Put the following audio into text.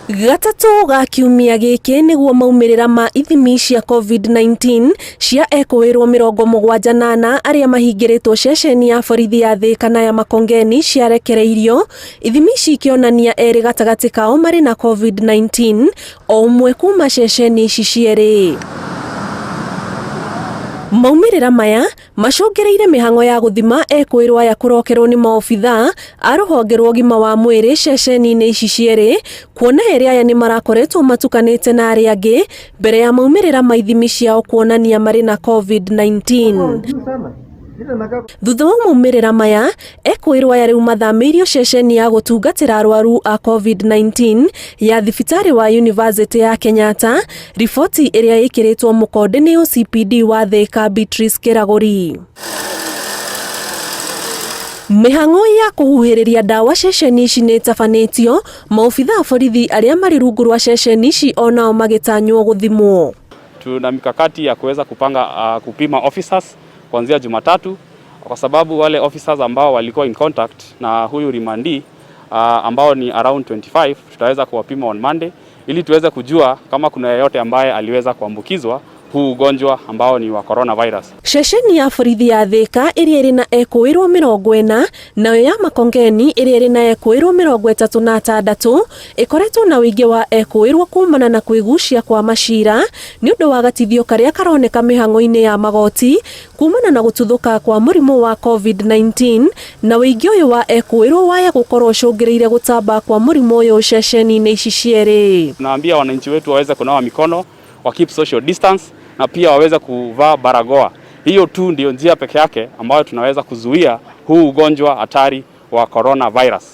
Gatatũ ga kiumia gĩkĩ nĩguo maumĩrĩra ma ithimi cia COVID-19 cia ekũĩrwo 74 arĩa mahingĩrĩtwo ceceni ya borithi ya Thĩka na ya Makongeni ciarekereirio, ithimi ici ikĩonania erĩ gatagatĩ kao marĩ na COVID-19, o ũmwe kuma ceceni ici cierĩ. Maumĩrĩra maya Macũngĩrĩire mĩhang'o ya gũthima ekũĩrwo aya kũrokerwo nĩ maobithaa a rũhonge rwa ũgima wa mwĩrĩ ceceni-inĩ ici cierĩ, kuona erĩ aya nĩmarakoretwo matukanĩte na arĩa angĩ mbere ya maumĩrĩra ma ithimi ciao kuonania marĩ na Covid-19. Thutha wa maumĩrĩra maya, Ekũĩrwo aya rĩu mathamĩirio ceceni ya gũtungatĩra arwaru a Covid-19 ya thibitarĩ wa Yunivasĩtĩ ya Kenyatta, riboti ĩrĩa ĩkĩrĩtwo mũkonde nĩ OCPD wa Thĩka Beatrice Kĩragũri. Mĩhang'o ya kũhuhĩrĩria ndawa ceceni ici nĩ ĩtabanĩtio, maobitha a borithi arĩa marĩ rungu rwa ceceni ici o nao magĩtanywo gũthimwo. Tuna mikakati ya kuweza kupanga kupima officers kuanzia Jumatatu kwa sababu wale officers ambao walikuwa in contact na huyu remandee ambao ni around 25 tutaweza kuwapima on Monday ili tuweze kujua kama kuna yeyote ambaye aliweza kuambukizwa huu ugonjwa ambao ni wa coronavirus. Ceceni ya borithi ya Thika ĩrĩa ĩrĩ na ekũĩrwo 40 nayo ya Makongeni ĩrĩa ĩrĩ na ekũĩrwo 36 ĩkoretwo na ũingĩ wa ekũĩrwo kumana na kwĩgucia kwa macira nĩ ũndũ wa gatithio karĩa karoneka mĩhang'o-inĩ ya magoti Kumana na gũtuthũka kwa mũrimũ wa Covid-19 na ũingĩ ũyũ wa ekũĩrwo waya gũkorwo ũcũngĩrĩire gũtamba kwa mũrimũ ũyũ ceceni-inĩ ici cierĩ. Tunaambia wananchi wetu waweze kunawa mikono, wa keep social distance na pia waweze kuvaa barakoa. Hiyo tu ndio njia peke yake ambayo tunaweza kuzuia huu ugonjwa hatari wa coronavirus.